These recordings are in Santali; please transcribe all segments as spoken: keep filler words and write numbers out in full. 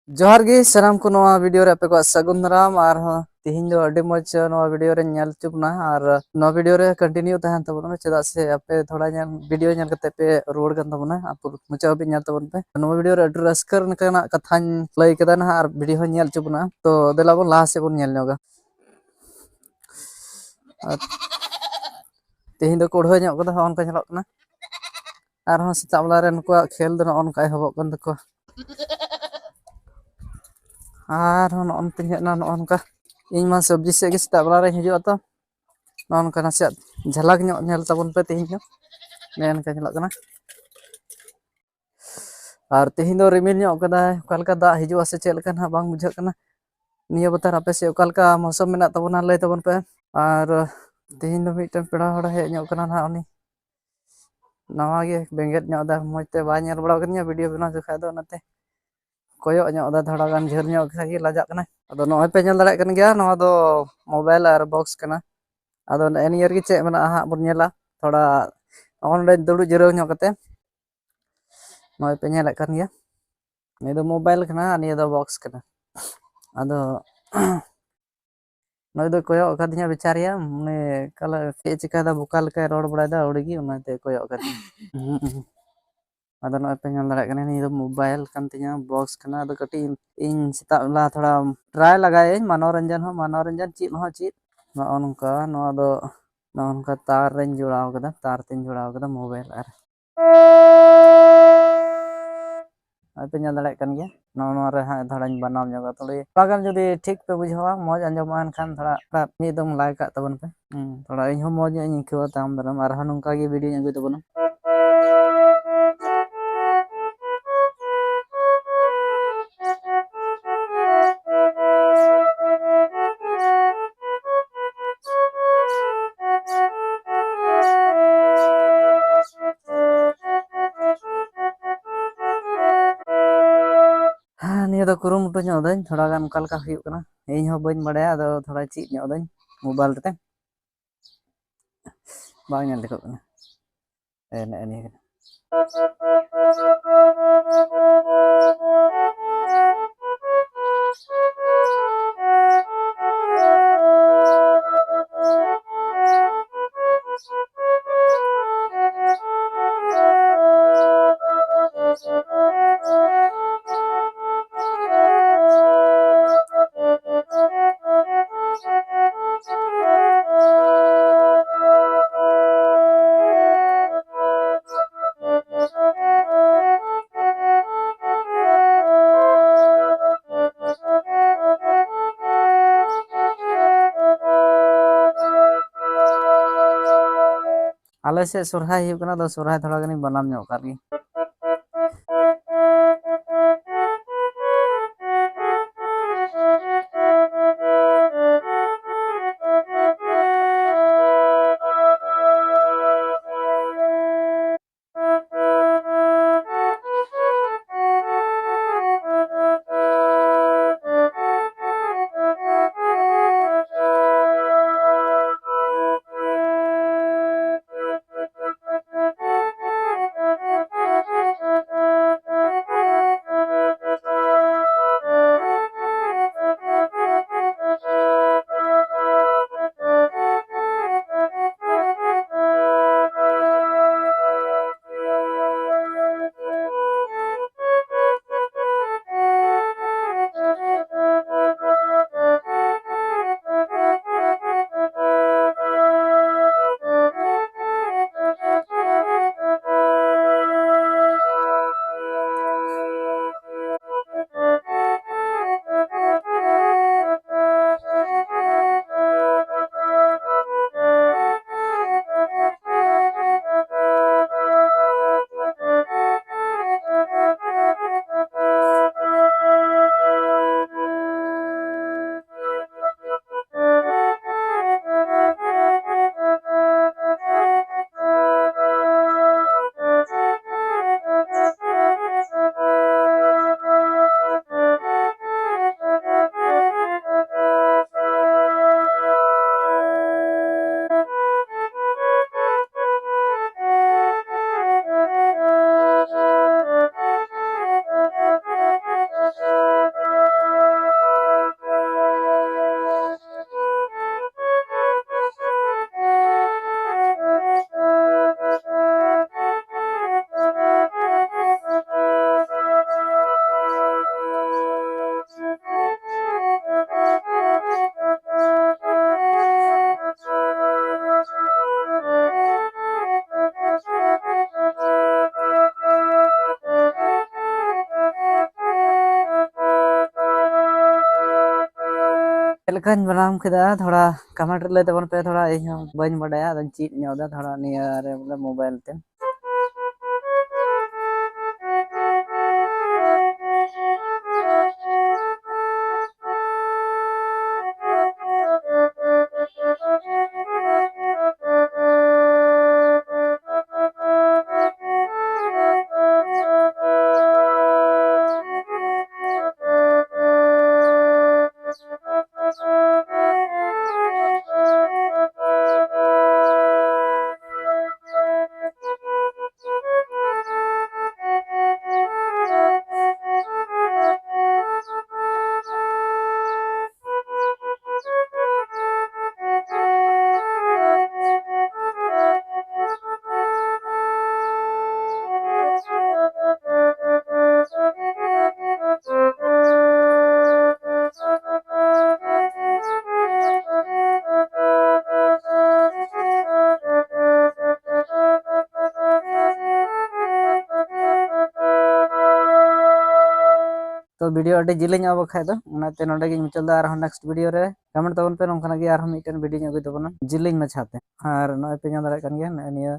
ᱡᱚᱦᱟᱨ ᱜᱮ ᱥᱟᱱᱟᱢ ᱠᱚ, ᱱᱚᱣᱟ ᱵᱷᱤᱰᱤᱭᱳ ᱨᱮ ᱟᱯᱮ ᱠᱚᱣᱟᱜ ᱥᱟᱹᱜᱩᱱ ᱫᱟᱨᱟᱢ᱾ ᱟᱨᱦᱚᱸ ᱛᱮᱦᱮᱧ ᱫᱚ ᱟᱹᱰᱤ ᱢᱚᱡᱽ ᱱᱚᱣᱟ ᱵᱷᱤᱰᱤᱭᱳ ᱨᱮ ᱧᱮᱞ ᱦᱚᱪᱚ ᱵᱚᱱᱟ, ᱟᱨ ᱱᱚᱣᱟ ᱵᱷᱤᱰᱤᱭᱳ ᱨᱮ ᱠᱚᱱᱴᱤᱱᱤᱭᱩ ᱛᱟᱦᱮᱱ ᱛᱟᱵᱚᱱ ᱢᱮ, ᱪᱮᱫᱟᱜ ᱥᱮ ᱟᱯᱮ ᱛᱷᱚᱲᱟ ᱧᱮᱞ, ᱵᱷᱤᱰᱤᱭᱳ ᱧᱮᱞ ᱠᱟᱛᱮ ᱯᱮ ᱨᱩᱣᱟᱹᱲ ᱠᱟᱱ ᱛᱟᱵᱚᱱᱟ, ᱟᱨ ᱯᱩᱨᱟᱹ ᱢᱩᱪᱟᱹᱫ ᱦᱟᱹᱵᱤᱡ ᱧᱮᱞ ᱛᱟᱵᱚᱱ ᱯᱮ᱾ ᱱᱚᱣᱟ ᱵᱷᱤᱰᱤᱭᱳ ᱨᱮ ᱟᱹᱰᱤ ᱨᱟᱹᱥᱠᱟᱹ ᱞᱮᱠᱟᱱᱟᱜ ᱠᱟᱛᱷᱟᱧ ᱞᱟᱹᱭ ᱠᱮᱫᱟ ᱱᱟᱦᱟᱜ, ᱟᱨ ᱵᱷᱤᱰᱤᱭᱳ ᱦᱚᱸ ᱧᱮᱞ ᱦᱚᱪᱚ ᱵᱚᱱᱟ᱾ ᱛᱚ ᱫᱮᱞᱟ ᱵᱚᱱ ᱞᱟᱦᱟ ᱥᱮᱫ ᱵᱚᱱ ᱧᱮᱞ ᱧᱚᱜᱟ᱾ ᱟᱨ ᱛᱮᱦᱮᱧ ᱫᱚ ᱠᱩᱲᱦᱟᱹ ᱧᱚᱜ ᱠᱟᱫᱟ, ᱦᱚᱸᱜᱼᱚ ᱱᱚᱝᱠᱟ ᱧᱮᱞᱚᱜ ᱠᱟᱱᱟ᱾ ᱟᱨᱦᱚᱸ ᱥᱮᱛᱟᱜ ᱵᱮᱲᱟ ᱨᱮ ᱱᱩᱠᱩᱣᱟᱜ ᱠᱷᱮᱞ ᱫᱚ ᱱᱚᱜᱼᱚ ᱱᱚᱝᱠᱟ ᱮᱦᱚᱵᱚᱜ ᱠᱟᱱ ᱛᱟᱠᱚᱣᱟ᱾ ᱟᱨᱦᱚᱸ ᱱᱚᱜᱼᱚ ᱱᱚᱛᱮᱧ ᱦᱮᱡ ᱮᱱᱟ, ᱱᱚᱜᱼᱚ ᱱᱚᱝᱠᱟ᱾ ᱤᱧ ᱢᱟ ᱥᱚᱵᱽᱡᱤ ᱥᱮᱫ ᱜᱮ ᱥᱮᱛᱟᱜ ᱵᱮᱲᱟ ᱨᱮᱧ ᱦᱤᱡᱩᱜᱼᱟ, ᱛᱚ ᱱᱚᱜᱼᱚ ᱱᱚᱝᱠᱟ ᱱᱟᱥᱮᱭᱟᱜ ᱡᱷᱟᱞᱟᱠ ᱧᱚᱜ ᱧᱮᱞ ᱛᱟᱵᱚᱱ ᱯᱮ ᱛᱮᱦᱮᱧ ᱫᱚ᱾ ᱱᱮᱜᱼᱮ ᱱᱚᱝᱠᱟ ᱧᱮᱞᱚᱜ ᱠᱟᱱᱟ᱾ ᱟᱨ ᱛᱮᱦᱮᱧ ᱫᱚ ᱨᱤᱢᱤᱞ ᱧᱚᱜ ᱠᱟᱫᱟᱭ, ᱚᱠᱟ ᱞᱮᱠᱟ ᱫᱟᱜ ᱦᱤᱡᱩᱜᱼᱟ ᱥᱮ ᱪᱮᱫ ᱞᱮᱠᱟ ᱱᱟᱦᱟᱜ ᱵᱟᱝ ᱵᱩᱡᱷᱟᱹᱜ ᱠᱟᱱᱟ᱾ ᱱᱤᱭᱟᱹ ᱵᱟᱛᱟᱨ ᱟᱯᱮ ᱥᱮᱫ ᱚᱠᱟ ᱞᱮᱠᱟ ᱢᱳᱥᱚᱢ ᱢᱮᱱᱟᱜ ᱛᱟᱵᱚᱱᱟ, ᱞᱟᱹᱭ ᱛᱟᱵᱚᱱ ᱯᱮ᱾ ᱟᱨ ᱛᱮᱦᱮᱧ ᱫᱚ ᱢᱤᱫᱴᱮᱱ ᱯᱮᱲᱟ ᱦᱚᱲᱮ ᱦᱮᱡ ᱧᱚᱜ ᱠᱟᱱᱟ ᱱᱟᱦᱟᱜ, ᱩᱱᱤ ᱱᱟᱣᱟ ᱜᱮ ᱵᱮᱸᱜᱮᱫ ᱧᱚᱜ ᱮᱫᱟ, ᱢᱚᱡᱽ ᱛᱮ ᱵᱟᱭ ᱧᱮᱞ ᱵᱟᱲᱟ ᱟᱠᱟᱫᱤᱧᱟ ᱵᱷᱤᱰᱤᱭᱳ ᱵᱮᱱᱟᱣ ᱡᱚᱠᱷᱟᱡ ᱫᱚ, ᱚᱱᱟᱛᱮ ᱠᱚᱭᱚᱜ ᱧᱚᱜ ᱮᱫᱟ, ᱛᱷᱚᱲᱟ ᱜᱟᱱ ᱡᱷᱟᱹᱞ ᱧᱚᱜ ᱠᱷᱟᱡ ᱜᱮ ᱞᱟᱡᱟᱜ ᱠᱟᱱᱟᱭ᱾ ᱟᱫᱚ ᱱᱚᱜᱼᱚᱭ ᱯᱮ ᱧᱮᱞ ᱫᱟᱲᱮᱭᱟᱜ ᱠᱟᱱ ᱜᱮᱭᱟ, ᱱᱚᱣᱟ ᱫᱚ ᱢᱳᱵᱟᱭᱤᱞ ᱟᱨ ᱵᱚᱠᱥ ᱠᱟᱱᱟ᱾ ᱟᱫᱚ ᱱᱮᱜᱼᱮ ᱱᱤᱭᱟᱹ ᱨᱮᱜᱮ ᱪᱮᱫ ᱢᱮᱱᱟᱜᱼᱟ ᱦᱟᱸᱜ ᱵᱚᱱ ᱧᱮᱞᱟ, ᱛᱷᱚᱲᱟ ᱱᱚᱜᱼᱚ ᱱᱚᱰᱮ ᱫᱩᱲᱩᱵ ᱡᱤᱨᱟᱹᱣ ᱧᱚᱜ ᱠᱟᱛᱮ ᱱᱚᱜᱼᱚᱭ ᱯᱮ ᱧᱮᱞᱮᱫ ᱠᱟᱱ ᱜᱮᱭᱟ, ᱱᱤᱭᱟᱹ ᱫᱚ ᱢᱳᱵᱟᱭᱤᱞ ᱠᱟᱱᱟ ᱟᱨ ᱱᱤᱭᱟᱹ ᱫᱚ ᱵᱚᱠᱥ ᱠᱟᱱᱟ᱾ ᱟᱫᱚ ᱱᱩᱭ ᱫᱚᱭ ᱠᱚᱭᱚᱜ ᱟᱠᱟᱫᱤᱧᱟ ᱵᱮᱪᱟᱨᱤᱭᱟ, ᱩᱱᱤ ᱚᱠᱟᱞᱮ ᱪᱮᱫ ᱮ ᱪᱤᱠᱟᱹᱭᱮᱫᱟ, ᱵᱚᱠᱟ ᱞᱮᱠᱟᱭ ᱨᱚᱲ ᱵᱟᱲᱟᱭᱮᱫᱟ ᱟᱹᱣᱲᱤ ᱜᱮ, ᱚᱱᱟᱛᱮ ᱠᱚᱭᱚᱜ ᱟᱠᱟᱫᱤᱧᱟ᱾ ᱦᱩᱸ, ᱦᱩᱸ᱾ ᱟᱫᱚ ᱱᱚᱜᱼᱚᱭ ᱯᱮ ᱧᱮᱞ ᱫᱟᱲᱮᱭᱟᱜ ᱠᱟᱱᱟ, ᱱᱤᱭᱟᱹ ᱫᱚ ᱢᱳᱵᱟᱭᱤᱞ ᱠᱟᱱ ᱛᱤᱧᱟ, ᱵᱚᱠᱥ ᱠᱟᱱᱟ᱾ ᱟᱫᱚ ᱠᱟᱹᱴᱤᱡ ᱤᱧ, ᱤᱧ ᱥᱮᱛᱟᱜ ᱵᱮᱞᱟ ᱛᱷᱚᱲᱟ ᱴᱨᱟᱭ ᱞᱟᱜᱟᱭᱟᱹᱧ, ᱢᱚᱱᱳᱨᱚᱧᱡᱚᱱ ᱦᱚᱸ, ᱢᱚᱱᱳᱨᱚᱧᱡᱚᱱ ᱪᱮᱫ ᱦᱚᱸ ᱪᱮᱫ᱾ ᱱᱚᱜᱼᱚ ᱱᱚᱝᱠᱟ, ᱱᱚᱣᱟ ᱫᱚ ᱱᱚᱜᱼᱚ ᱱᱚᱝᱠᱟ ᱛᱟᱨ ᱨᱮᱧ ᱡᱚᱲᱟᱣ ᱠᱟᱫᱟ, ᱛᱟᱨ ᱛᱮᱧ ᱡᱚᱲᱟᱣ ᱠᱟᱫᱟ ᱢᱳᱵᱟᱭᱤᱞ ᱟᱨ ᱟᱨ ᱯᱮ ᱧᱮᱞ ᱫᱟᱲᱮᱭᱟᱜ ᱠᱟᱱ ᱜᱮᱭᱟ, ᱱᱚᱜᱼᱚ ᱱᱚᱣᱟ ᱨᱮ ᱦᱟᱸᱜ ᱛᱷᱚᱲᱟᱧ ᱵᱮᱱᱟᱣ ᱧᱚᱜᱟ᱾ ᱛᱷᱚᱲᱟ ᱛᱷᱚᱲᱟ ᱜᱟᱱ ᱡᱩᱫᱤ ᱴᱷᱤᱠ ᱯᱮ ᱵᱩᱡᱷᱟᱹᱣᱟ, ᱢᱚᱡᱽ ᱟᱸᱡᱚᱢᱚᱜᱼᱟ, ᱮᱱᱠᱷᱟᱱ ᱛᱷᱚᱲᱟ ᱢᱤᱫ ᱫᱚᱢ ᱞᱟᱭᱤᱠ ᱠᱟᱜ ᱛᱟᱵᱚᱱ ᱯᱮ᱾ ᱦᱩᱸ, ᱛᱷᱚᱲᱟ ᱤᱧ ᱦᱚᱸ ᱢᱚᱡᱽ ᱧᱚᱜ ᱤᱧ ᱟᱹᱭᱠᱟᱹᱣᱟ ᱛᱟᱭᱚᱢ ᱫᱟᱨᱟᱢ ᱟᱨᱦᱚᱸ ᱱᱚᱝᱠᱟ ᱜᱮ ᱵᱷᱤᱰᱤᱭᱳᱧ ᱟᱹᱜᱩᱭ ᱛᱟᱵᱚᱱᱟ᱾ ᱦᱮᱸ, ᱱᱤᱭᱟᱹ ᱫᱚ ᱠᱩᱨᱩᱢᱩᱴᱩ ᱧᱚᱜ ᱫᱟᱹᱧ, ᱛᱷᱚᱲᱟ ᱜᱟᱱ ᱚᱠᱟ ᱞᱮᱠᱟ ᱦᱩᱭᱩᱜ ᱠᱟᱱᱟ᱾ ᱤᱧ ᱦᱚᱸ ᱵᱟᱹᱧ ᱵᱟᱲᱟᱭᱟ, ᱟᱫᱚ ᱛᱷᱚᱲᱟ ᱪᱮᱫ ᱧᱚᱜ ᱫᱟᱹᱧ ᱢᱳᱵᱟᱭᱤᱞ ᱨᱮ᱾ ᱵᱟᱝ ᱧᱮᱞ ᱴᱷᱤᱠᱚᱜ ᱠᱟᱱᱟ᱾ ᱮ, ᱱᱮᱜᱼᱮ ᱱᱤᱭᱟᱹ ᱠᱟᱱᱟ᱾ ᱟᱞᱮ ᱥᱮᱫ ᱥᱚᱨᱦᱟᱭ ᱦᱩᱭᱩᱜ ᱠᱟᱱᱟ, ᱟᱫᱚ ᱥᱚᱨᱦᱟᱭ ᱛᱷᱚᱲᱟ ᱜᱟᱱᱤᱧ ᱵᱟᱱᱟᱢ ᱧᱚᱜ ᱠᱟᱜ ᱞᱮᱜᱮ᱾ ᱪᱮᱫ ᱞᱮᱠᱟᱧ ᱵᱮᱱᱟᱣ ᱠᱮᱫᱟ, ᱛᱷᱚᱲᱟ ᱠᱚᱢᱮᱱᱴ ᱨᱮ ᱞᱟᱹᱭ ᱛᱟᱵᱚᱱ ᱯᱮ᱾ ᱛᱷᱚᱲᱟ ᱤᱧ ᱦᱚᱸ ᱵᱟᱹᱧ ᱵᱟᱰᱟᱭᱟ, ᱟᱫᱚᱧ ᱪᱮᱫ ᱧᱚᱜ ᱮᱫᱟ ᱛᱷᱚᱲᱟ ᱱᱤᱭᱟᱹ ᱨᱮ ᱵᱚᱞᱮ ᱢᱳᱵᱟᱭᱤᱞ ᱛᱮ᱾ ᱛᱚ ᱵᱷᱤᱰᱤᱭᱳ ᱟᱹᱰᱤ ᱡᱤᱞᱤᱧᱚᱜᱼᱟ ᱵᱟᱠᱷᱟᱡ ᱫᱚ, ᱚᱱᱟᱛᱮ ᱱᱚᱰᱮ ᱜᱤᱧ ᱢᱩᱪᱟᱹᱫ ᱫᱟ᱾ ᱟᱨᱦᱚᱸ ᱱᱮᱠᱥᱴ ᱵᱷᱤᱰᱤᱭᱳ ᱨᱮ ᱠᱚᱢᱮᱱᱴ ᱛᱟᱵᱚᱱ ᱯᱮ, ᱱᱚᱝᱠᱟᱱᱟᱜ ᱜᱮ ᱟᱨᱦᱚᱸ ᱢᱤᱫᱴᱮᱱ ᱵᱷᱤᱰᱤᱭᱳᱧ ᱟᱹᱜᱩᱭ ᱛᱟᱵᱚᱱᱟ ᱡᱤᱞᱤᱧ ᱢᱟᱪᱷᱟᱛᱮ᱾ ᱟᱨ ᱱᱚᱜᱼᱚᱭ ᱯᱮ ᱧᱮᱞ ᱫᱟᱲᱮᱭᱟᱜ ᱠᱟᱱ ᱜᱮᱭᱟ, ᱱᱚᱜᱼᱚᱭ ᱱᱤᱭᱟᱹ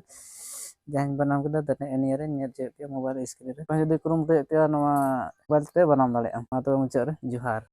ᱡᱟᱦᱟᱸᱧ ᱵᱮᱱᱟᱣ ᱠᱮᱫᱟ, ᱛᱚ ᱱᱮᱜᱼᱮ ᱱᱤᱭᱟᱹ ᱨᱮ ᱧᱮᱞ ᱦᱚᱪᱚᱭᱮᱫ ᱯᱮᱭᱟ ᱢᱳᱵᱟᱭᱤᱞ ᱥᱠᱨᱤᱱ ᱨᱮ᱾ ᱚᱠᱚᱭ ᱡᱩᱫᱤ ᱠᱩᱨᱩᱢᱩᱴᱩᱭᱮᱫ ᱯᱮᱭᱟ ᱱᱚᱣᱟ ᱢᱳᱵᱟᱭᱤᱞ ᱛᱮᱯᱮ ᱵᱮᱱᱟᱣ ᱫᱟᱲᱮᱭᱟᱜᱼᱟ᱾ ᱢᱟ ᱛᱚᱵᱮ ᱢᱩᱪᱟᱹᱫ ᱨᱮ ᱡᱚᱦᱟᱨ᱾